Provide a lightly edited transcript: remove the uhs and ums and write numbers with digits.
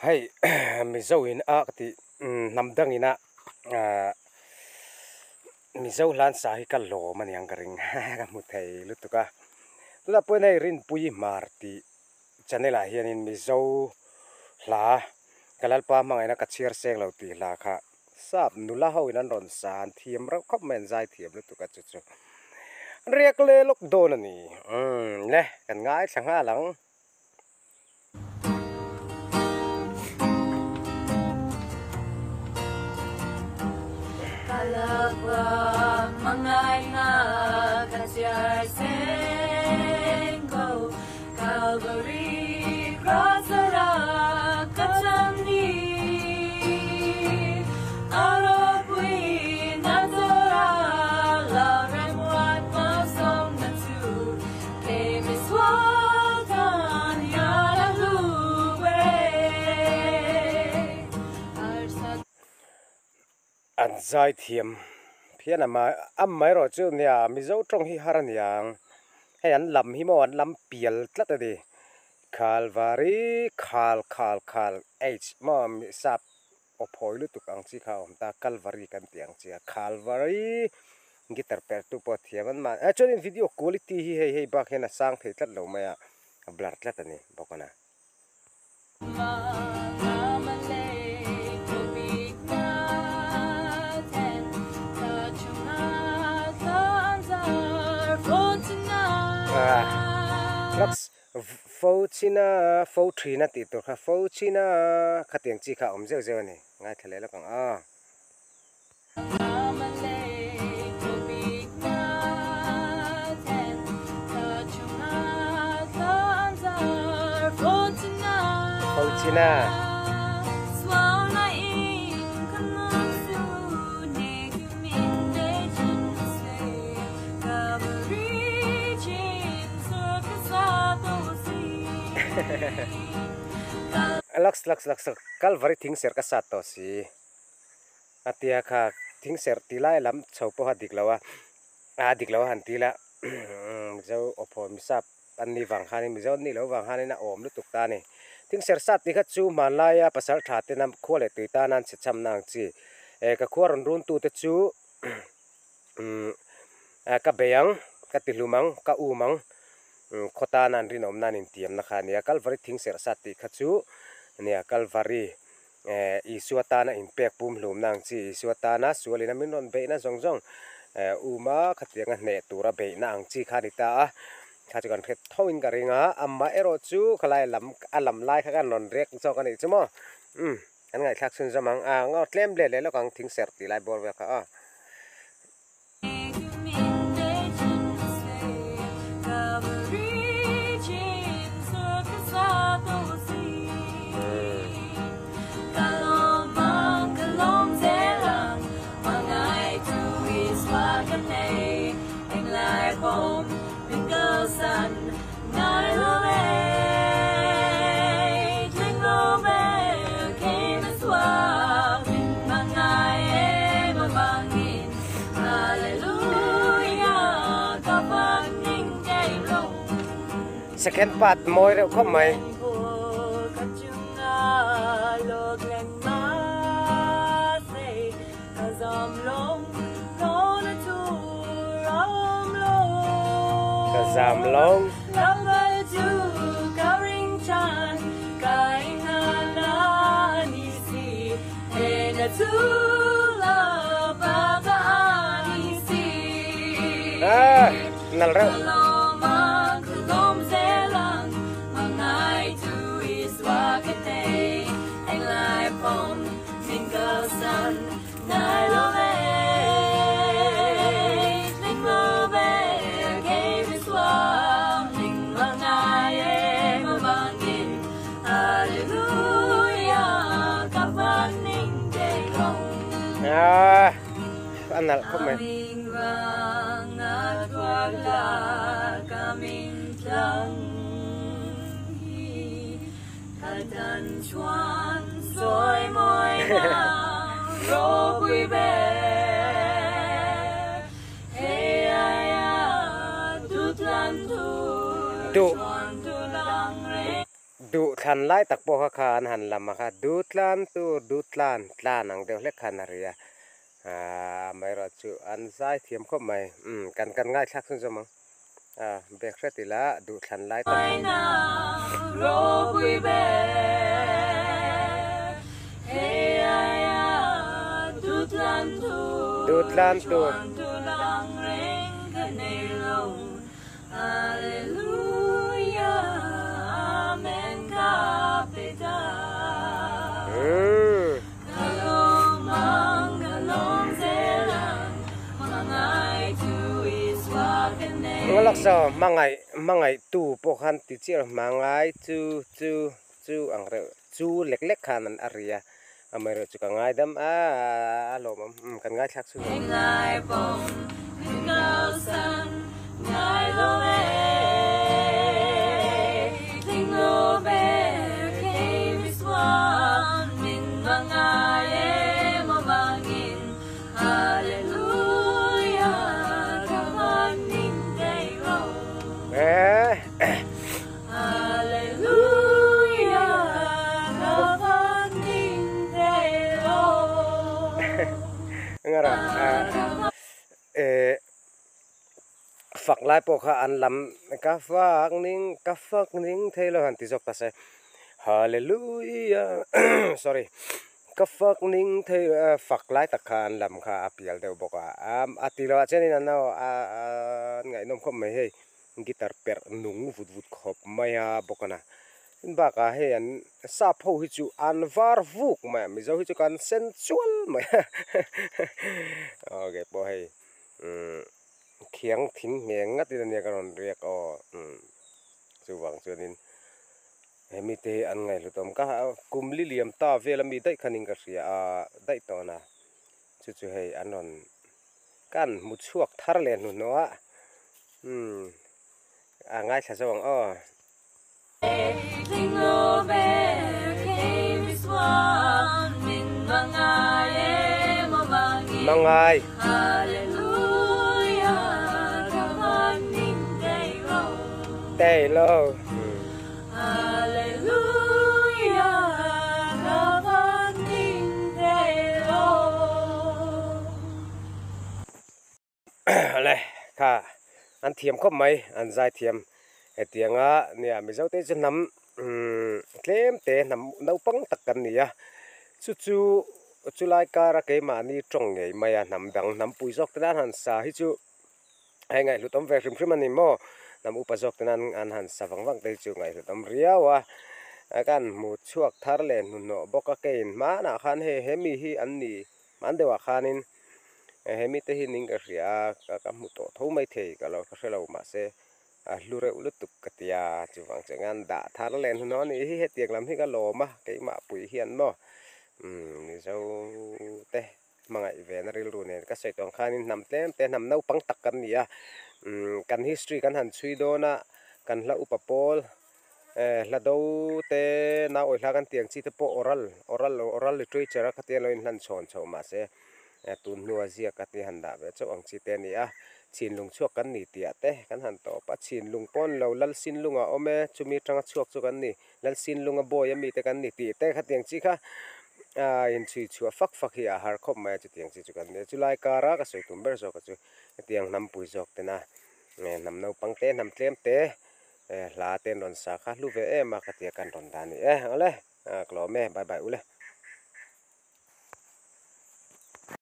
Hei Mizo in a ka tih hnam dang in a Mizo hlan sa hi ka lawm a niang ka ring ka hmu thei lutuk a. Tunah pawhin hei Rinpui Hmar tih channel ah hianin Mizo hla ka Lalpa hmangaihna ka chhiar seng lo tih hla kha sap nula ho in an rawn sa an thiam reuh khawp mai an zai thiam lutuk a chu chu an riak leh lawk dawn a ni. Umm le kan ngaithla nghal ang. An zai thiam phian a mah amaherawh chu nia Mizo tawng hi har a niang hei an lam hi maw an lam pial tlat a ni Khalvari khal khal khal H maw sap Aw phawi lutuk ang chi kha a awm ta, Calvary kan tih ang chi a, Calvary guitar perh tu pawh thiam an mah eh chuanin video quality hi hei hei bak hian a sang thei tlat lo mai a, a blur tlat a ni bawk a na. Lux Fo china, fo thina tih tur kha fo china khatiang chi kha a awm zeuh zeuh a ni. Ngaithla leh lawk ang a. Fo china. Lux lux lux Calvary thing serh ka sat tawh si a tia kha thing serh tih lai lam chho pawh a dik lo a a dik lo a han ti la Mizo awphaw misap an nih vang khanin Mizo an nih loh vang khanin a awm lutuk ta a ni thing serh sat tih kha chu hmanlaia pasal tha tena khua leh tui tana an chhe chhamna ang chi eh ka khua rawn run tute chu Umm ka bei ang, ka ti hlum ang, ka um ang, khaw tana an rinawm nan intiamna kha a nia. Kalvari thing serh sat tih kha chu a nia, Kalvari eh Isua tana inpek pum hlumna ang chi, Isua tana sualin a min rawn beihna zawng zawng eh um a, khatianga hneh tura beihna ang chi kha a ni ta a. Kha chu kan hre tho in ka ring a, amaherawh chu khalai lam a lam lai kha kan rawn rek zawk a nih chu maw. Umm kan ngaihthlak chhunzawm ang a, ngaw tlem let leh lawk ang thing serh tih lai bawr vel kha aw. Second part mawi reuh khawp mai. Ka zam lo. Ah, nal reuh. Ah, a nalh khawp mai. Duh Duh thlan lai tak pawh kha kha an han lam a kha duh tlan tur duh tlan tlan ang deuh hlek khan a ri a aaa amaherawh chu an zai thiam khawp mai umm kan kan ngaithlak chhun zawm ang a bek hret ila duh thlan lai tak kha. Duh tlan tur. Hallelujah Amen ka pe ta Ka lawm ang ka lawm zel ang Hmangaih tu Isua ka nei. Ngalaksa hmangaih hmangaih tu pawh khan ti chiah lo hmangai chu chu chu ang reuh chu lek lek khan an a ri a amaherawh chu ka ngaidam a a lawmawm umm kan ngaithlak chhun ang. Englai pawm min kalsan ngai lo e Tling lo ber kei misual min va ngai em avangin Hallelujah ka van ning thei lo. Hallelujah ka van ning thei lo. Engara eh fak lai pawh kha an lam ka fak ning ka fak ning thei lo han ti zawk ta se Hallelujah sorry ka fak ning thei fak lai tak kha an lam kha a pial deuh bawk a a ti lo ah chuanin an ngaihnawm khawp mai hei. Guitar perh nung vut vut khawp mai a bawk a na. Tin bakah hei an sap ho hi chu an var vuk mai a, Mizo hi chu kan sen chual mai a. Ok pawh hei umm khiang thing ngheng ngat in ania ka rawn riak aw umm chuvang chuanin hemi te hi an ngaihhlut awm ka kum li liam ta vel ami daih khanin ka hria a daih tawh a chu chu hei an rawn Kan hmu chhuak thar leh hnuhnawh a, umm a ngaithla zo ang aw. Mangai. Tei lo. Hallelujah ka van ning thei lo. Le kha an thiam khawp mai an zai thiam hetianga nia Mizo te chu hnam tlem te hnam naupang tak kan ni a chu chu chulai kara keimahni tawng ngei mai a hnam dang hnam pui zawk te nan han sa hi chu Hei ngaihhlut awm ve hrim hrim a ni maw? Hnam upa zawk ten an han sa vang vang te hi chu ngaihhlut awm riau a. Kan hmu chhuak thar leh hnuhnawh bawk a, keiin hmanah khan hei he mi hi an ni hman deuhah khanin he mite hi ning ka hria a, ka hmu tawh tho mai thei ka lo ka hre lo mahse a hlu reuh lutuk ka ti a, chuvang chuan an dah thar leh hnuhnawh a nih hi hetiang lam hi ka lawm a, keimah pui hian maw Mizo te. Hmangaih ve na rilru nen ka sawi tawh ang khanin hnam tlem te hnam naupang tak kan ni a, kan history kan han chhui dawn a, kan hla upa pawl eh hla do te nau awih hla kan tih ang chi te pawh oral oral oral literature a khatia lo inhlan chhawn chhoh mahse tun hnua ziak a ti han dah ve chauh ang chi te a ni a, chhinlung chhuak kan ni tih ah te kan han tawp a, chhinlung pawn lo Lalsinlung a awm e chumi atanga chhuak chu kan ni. Lalsinlunga bawi ami te kan ni tih te khatiang chi kha a inchhui chhuah fak fak hi a har khawp mai a chutiang chi chu kan nia. Chulai kara ka sawi tum ber zawk a chu hetiang hnampui zawk tena hnam naupang te hnam tlem te hla te an rawn sa kha hlu ve em a khatia kan rawn dah a ni e. Awle ka lawm e bye bye ule.